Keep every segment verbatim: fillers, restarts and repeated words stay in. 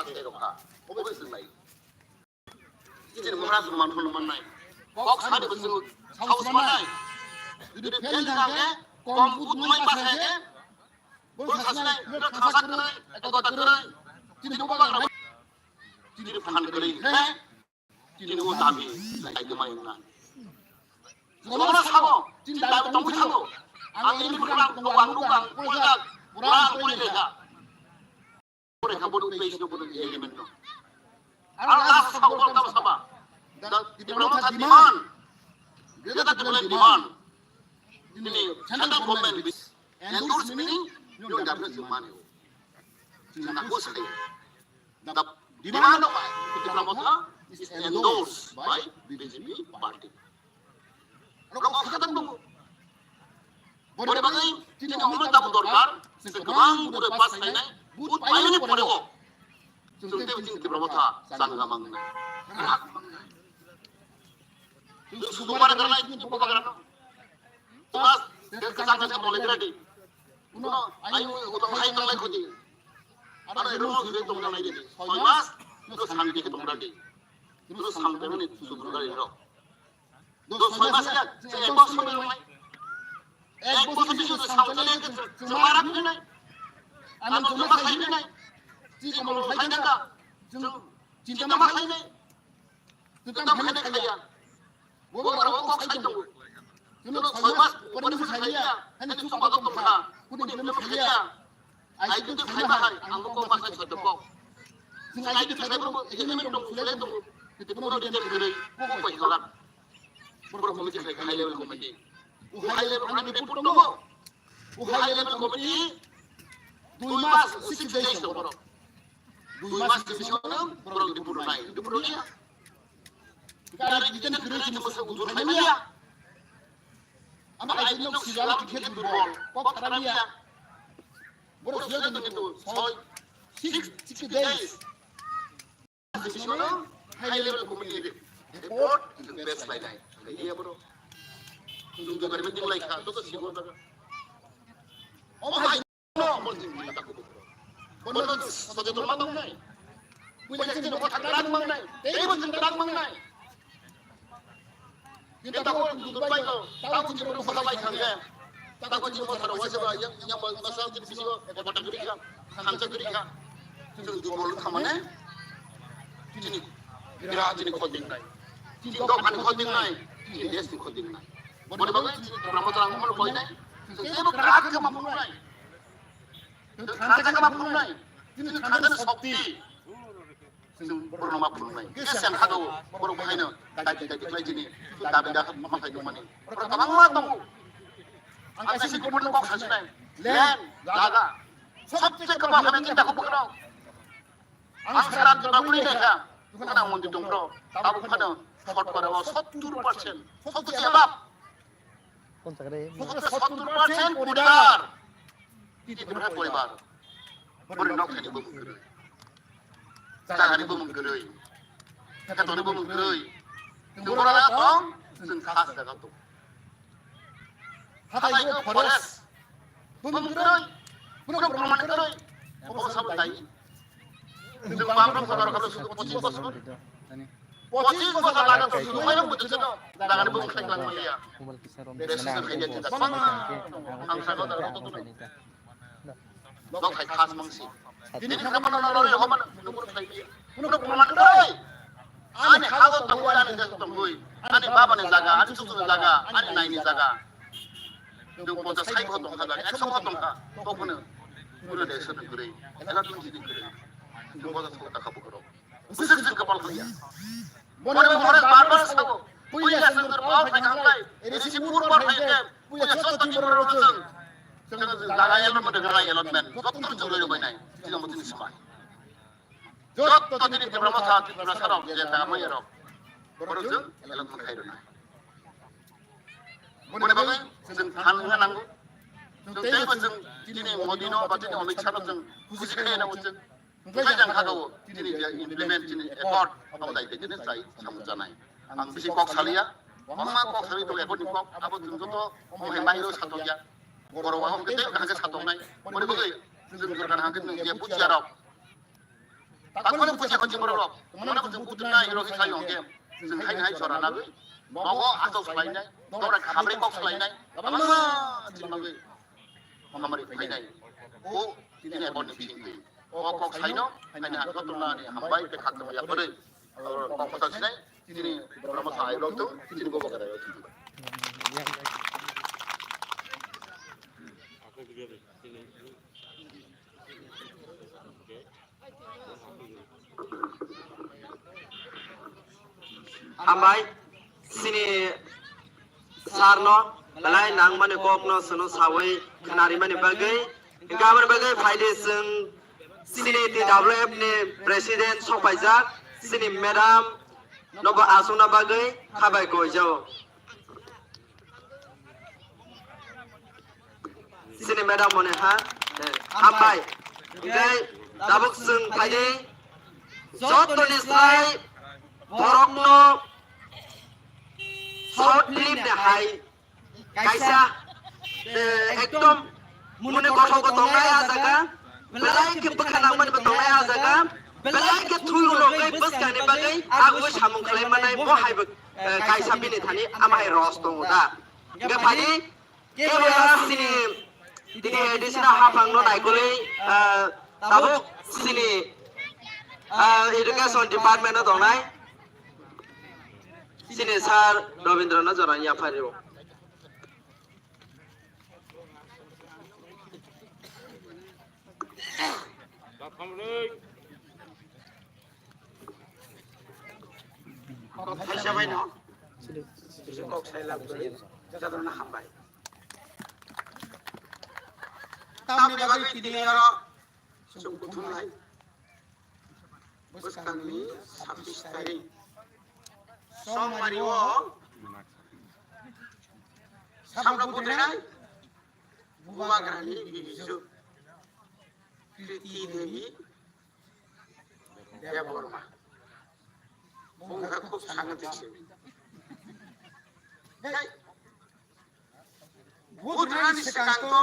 Tei rokha. Obo se lai. Chini mora se man phone man nai. Kok sani bo chwng saus man nai. Jodi fail thang khe kom but mai pass khe. Bo sasnai, bo khasak kwrwi, eko kwrwi. Chini bo bagra. Chini phan kwrwi. He? Chini o dabi lai kwmai wngna. Jomona sabo, chini dabi tongwi sabo. Ang ini berang tong ang lukang, pojak, berang pojak. Pore kha bodo page no bodo element no. Ang last sabo bodo tamo saba. Da Tipra Motha demand. Greater Tipraland demand. Ini central government bis endorse meaning yung dapat si mani. China ko sai. The demand of Tipra Motha is endorsed by B J P party. Rok kok khatang tongo. Bore bagwi chini omo tabuk dorkar, chwng kwbang bwrwi pass khainai, but painani poreo chwng tei chini Tipra Motha changma mangnai, rak mangnai. Chwng sudu bara garnai chini bubagrano. Pass, tei kwchang khe mole gradi. Uno, ayu, uno hai tanglai khudi. Ano ero no gire tong nai de. Soi mas, no santi khe tong gradi. No santi mani sudu gradi rok. Dos soi mas ya, se ek bosor ni nai. Ek bosor ni sudu sang chale ke se marak ni nai. Ano joma khai ni nai. Si komo khai nai ka. Jung chinta ma khai nai. Jung tam khai nai khai ya. Bo ro ko khai tongo. Jung soi mas pore ni khai ya. Hani chuma ko tong kha. Kuni film khai ya. Ai tu khai ba hai, ang ko ma sai soi tongo. Jung ai tu khai ba ko, ini tong sulai tongo. Itu pun dia kiri. Ko ko hilang. Borok committee khai high level committee. O high level ani report tongo. O high level committee dui mas six days tongo borok. Dui mas six days tongo borok report nai. Report nai. Kari jiten kiri chimo se udur khai maya. Ama ai jino sila khe durbol. Kok kharamia. Borok sila jino soi six six days. Decision high level committee report in the best line. Iya bro. Tunggu dari meeting lai kha to si bro. Oh my no, mo jing ni ta ko. Bono sote to ma tong nai. Puila jing ko thak rak mang nai. Tei bo jing rak mang nai. Kita ko dubai ko, tahu cuma ko sabai khangge. Tahu cuma ko sabai yang yang masa cuma sini ko kota guri kha, khangsa guri kha. Cuma dubai khamane. Cini, bira cini khojing nai. Cini dok ani khojing nai. Cini des ni khojing nai. Bole bagai cini drama terang mau koi nai. Cini bak rak ke mampu nai. Cini khangsa ke mampu nai. Cini khangsa shakti. Chwng borokno ma phunuknai. Khe se ang kha do, borok bo haino daidi daidi khlai chini dabi da ma khlai tongmani. Borok kwbangma tongo. Ang kaisa kubun kok sasinai. Land, jaga. Sobse kwbang hamya chinta kho bwkhwnao. Ang sara jora bwrwi naikha. Bwkhwnao mondi tongphro. Tabuk phano shotkorao sottur percent. Sottur above. Sottur percent poribar. Tipra poribar. Borok nok thani bo mung kwrwi. Jagani bo mung kwrwi. Khetoni bo mung kwrwi. Chwng borok tong, chwng khas jaga tong. Hathai bo forest. Bo mung kwrwi. Borok proman kwrwi. Obo sabo dai. Chwng bam rok jaga rok sudu pochis bosor. Pochis bosor jaga rok sudu mayung bo chwng jagani bo mung khlai lang maliya. Besi se khaidi jagani. Ang sa ko da rok to. Nok hai khas mangsi. Tini kha mano no rori homan nubur khai bi. Uno kuman doi. Ani hago tongoi, ani jaga tongoi. Ani baba ni jaga, ani susu ni jaga, ani nai ni jaga. Dong ponchas sai ko tong kha, ekso ko tong kha. Tokone. Uno de so gure. Ela tong jini gure. Dong ponchas ko ta kha bukro. Usik sik kapal khaya. Mone mone bar bar sao. Puila sengkar pao khai khanglai. Eri si pur pao khai ke. Puila sot ti moro rochung. Jaga yelot mode jaga yelot men. Jotto joloi rok bai nai. Jino motini smai. Jotto tini Tipra Motha, Tipra Sarok, je jaga mai rok. Borok jeng yelot khai rok nai. Mone bagwi jeng than wngna nango. Tei bo jeng tini Modi no ba tini Amit Shah no jeng khusi khai nango jeng. Hwnkhe jang kha o, chini je implement, chini accord, abo dai khe chini chai samung chanai. Ang bisi kok saliya, kwbangma kok sali tongo accord ni kok, abo chwng joto omo hai mairo satokya. Borok wahom khe tei kaham khe satoknai. Boni bagwi chwng jora kaham khe chwng je bujiya rok. Takhwlwng puisa khonchi borok rok, mano chwng butrwnai rok khlai hwnkhe, chwng hai hai jora nagwi, nogo achuk swlainai, nokra khamri kok swlainai, kwbangma chini bagwi hamari phainai. O tini akorni bisingtwi. O kok saino, haini ang jotono ani hambai tei khatungma yapharwi. Oro kok kwtal sinai, tini borokno sa airok thung, tini bobo gada airok thung. Hambai, chini sir no belai nangmani kok no chwngno sawi khwnarimani bagwi, hwnkhe aboni bagwi phaidi chwng chini T W F ni president sokpaijak chini madam nobo aswkna bagwi khabai koijao. Chini madam mone ha, eh, hambai. Hwnkhe tabuk chwng phaidi jotoni slai borokno short film ni hai kaisa, eh, ekdom mone kothok tongnai ah jaga, belai khe bwkha nangmani bo tongnai ah jaga, belai khe thwi rwnogwi bwskangni bagwi agwi samung khlai manai bo hai bo, eh, kaisa bini thani ama hai ros tongo da. Hwnkhe phaidi Kebo ya chini tini additional haphang no naikolwi, ah, tabuk chini, ah, education department o tongnai chini sir Robindra no jorani yaphario. Kok thaisa bai no. Kok sai lab gari. Jadona hambai. Tamni bagwi tini oro chwng kuthum lai. Bwskangni sabbish tarik. Sombario samno butrinai Bubagrani bibiju Kriti Devi Debbarma. Bungkha khub sangatik se. Hey, Bubagrani swkang to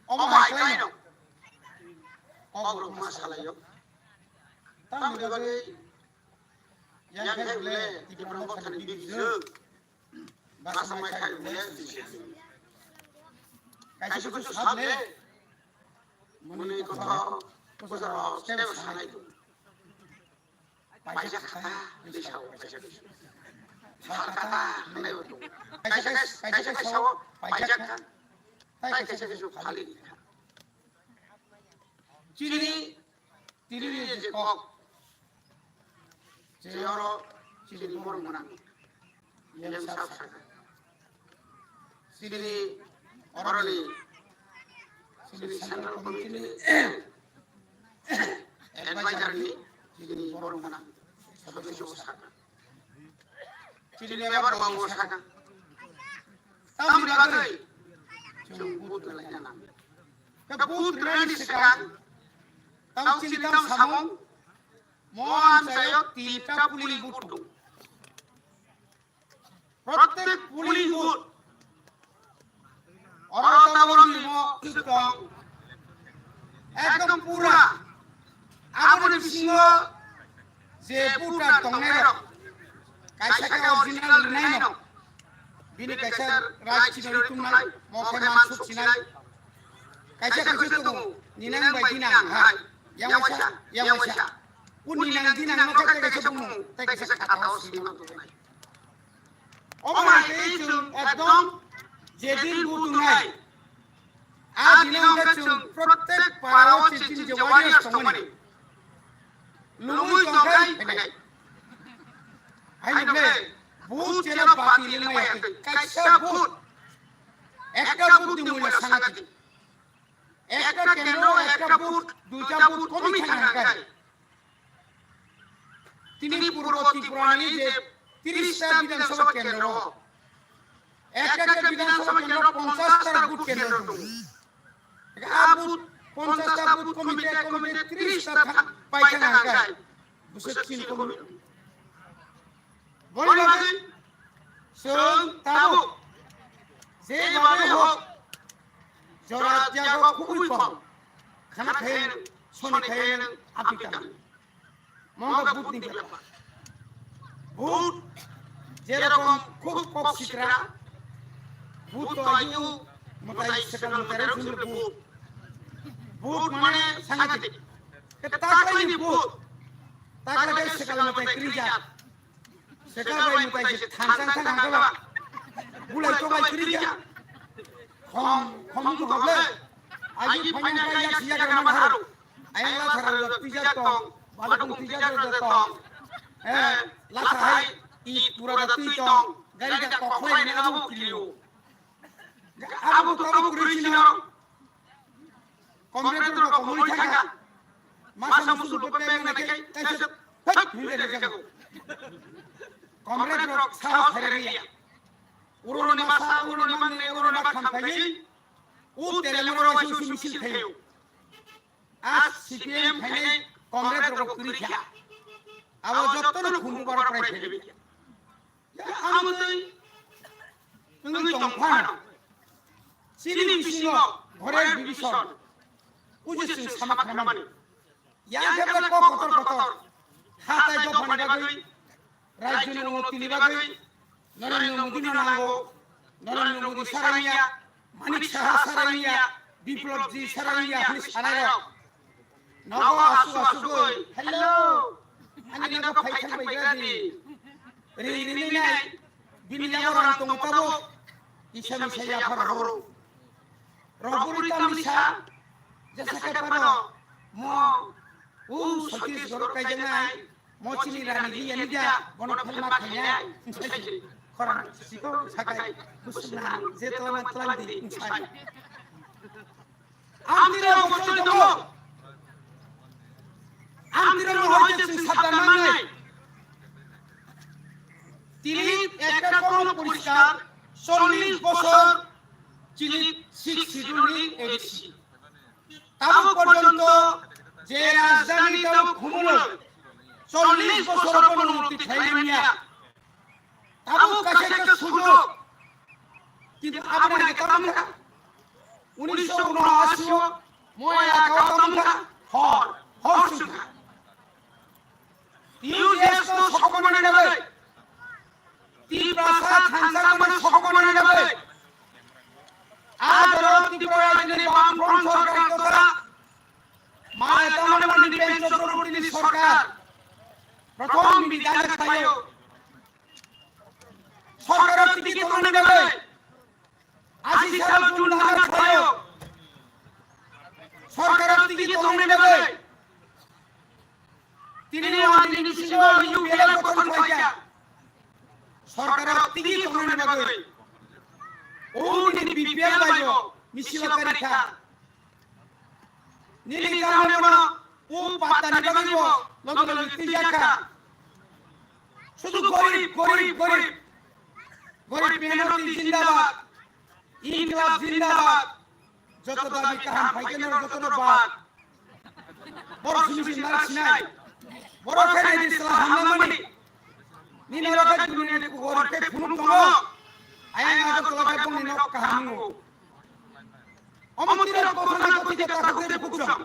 omo hai khlaino. Obrok ma salaio. Tamni bagwi yang khai bole Tipra Mothani bibiju. Basa mai khai bole. Kaisa kuchu sable. Muni kotho kuchu rok step sanai tu. Paijak kha, di sao, paijak kha. Phalkata, hwnwi bo tongo. Kaisa kaisa, kaisa kaisa sao, paijak kha. Tai kaisa kaisa phali kha. Chini, tini je kok. Je oro, chini borok mwnang. Yang sab saka. Chini oroni chini central committee ni advisor ni chini borok mwnang sodosyo bo saka. Chini member bo saka. Tamni bagwi chwng vote rwlaina nang. Khe vote rwnaini swkang tamo chini tamo samung mo amchaio tinta polling booth tongo. Prottek polling booth oro tabok nimo tong ekdom pura aboni bisingo je voter tongnai rok kaisa khe original rwnai no bini kaisa right chini rwi tongnai mo khe man suk sinai kaisa kaisa tongo ninang bai dinang hai yang waisa yang waisa un ninang dinang no khe kaisa bumung tei kaisa khatao sima tongnai. Omo hai tei chwng ekdom jedin vote wngnai, a dino hwnkhe chwng prottek para o chini je warriors tongmani. Lungwi tongkhai phainai. Haino ble vote cheno party lengmai yakhe. Kaisa vote, ekta vote ni mulya sangati. Ekta kendro, ekta vote, duita vote komi thangkha. Tini Purbo Tripura ni je tiris ta Bidhan Sabha kendro, ekta ekta Bidhan Sabha kendro ponchas ta vote kendro tongo. A vote ponchas ta vote komite komite tiris ta pai thang hangkai. Bwswk chini komite. Boni bagwi chwng tabuk je bagwi hok jora tiago kubui kok khana khaye soni khaye amtwi tang. Mo wngkha vote ni bepar. Vote jerokom khub kok sitra, vote to ayu mwtai swkang mwtai rok swngo vote. Vote mane sangatik. Taklai ni vote. Taklai khe swkang mwtai krijak. Swkang bai mwtai se thang thang thang thang ba. Bulai to bai krijak. Khom khom to hoble. Ayu phaina kaya siya kaya man haro. Ayang la thara la twijak tong, balukung twijak rok tong. Eh, la thahai i pura da twi tong, gari da kokhlai ni abo kiliyo. Abo tabo kwrwi sino. Comrade rok komoi thangkha. Masa musu bo peng na kai, kaisa thak hinde jago. Comrade rok sahas khairwi ya. Uroni masa, uroni manne, uroni makham khayi. U tere moro wasu misil khayo. A C P M phainai Congress rok kwrwi kha. Abo jotono khunju borok kwrai phailaibikha. Amotwi wngwi tong phano chini bisingo Bhorer Bibison ujising sama khnamani. Yang khe kok kotor kotor hatai dophani bagwi Rajyoni unnotini bagwi Narendra Modi no nango, Narendra Modi saraiya, Manik Saha saraiya, Biplab ji saraiya hwnwi sanai rok. Nogo asu asu goi, "Hello, ani nogo phai thang bai gadi." Ri ri ni nai, bini yago rang tong tabo, isa misa ya phar horo. Roburi tamisa, jasa kai pano, mo, u Satish Gaur kai jangai, Mo chini rani ri ani da, bono phelma khainai. Khorang siko sakai, busna, je tolana tolandi, sai. Amtira mo choli tongo. Amtira mo hoite chwng sabdan mangnai. Tini ekta kono poriskar, chollish bosor, chini six schedule ni A D C. Tabuk porjonto je rajdhani tabuk khumuloi chollish bosor phano unnoti khlai manya. Tabuk kaisa kaisa sujok. Kintu aboni age tamo wngkha unisho unoashi o moya kao tamo wngkha hor, hor chwngkha. T U J S no sokomani nagwi, Tiprasa thansa mani sokomani nagwi, adoro Tripura rajyoni Bam Front sorkar totha Mamata Banerjee Chakrabortini sorkar prothom bidhayok khlaio. Sorkaro tigi tongmani nagwi Aji salo June nahar khlaio. Sorkaro tigi tongmani nagwi. Tini ni wani ni bisingo U P L gothon khlaikha. Sorkaro tigi tongmani nagwi. O nini B P L bai bo misil karikha. Nini kaam no o patta ni bagwi bo logi logi twijakha. Sudu gorib, gorib, gorib. Gorib mehnati zindabad. Inqilab zindabad. Joto dabi kaham phaikhe no joto no bad. Borok simi simi nang sinai. Borok khai nai di sala hamna mani. Nini rok khai dunia ni gorib khai phunuk tongo. Ayang agar tola khai bongni nok kaham nungo. Omo tira kothona kothi jeta kothi buksong.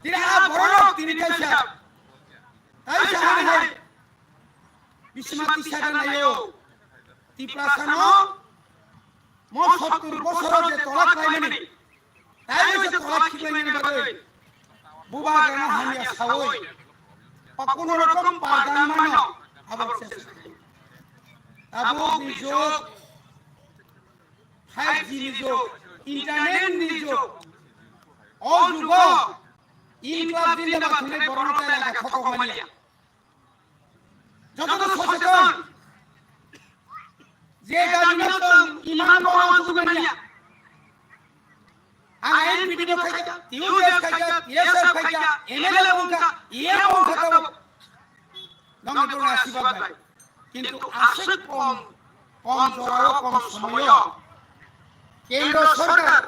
Tira a borok tini kaisa. Kaisa hai hai. Bismati sada nayo. Tiprasa no. Mo sottur bosoro je tola klaimani. Taibo je tola khiklaimani bagwi. Bubagrano hamya sawi. Ba kono rokom bardan mano. Abo ses. Abo bijok. Five G ni jug, internet ni jug. O jugo inqilab zindabad hwnwi borokno tai laga khokok manya. Jotono socheton. Je dabi no tong, iman bo ang sugu manya. Ang N P P no khaikha, T U J S khaikha, T S F khaikha, M L A bo wngkha, E M wngkha tabuk. Nongni borokni asirwad bai. Kintu aswk kom, kom jorao kom somoio Kendro Sorkar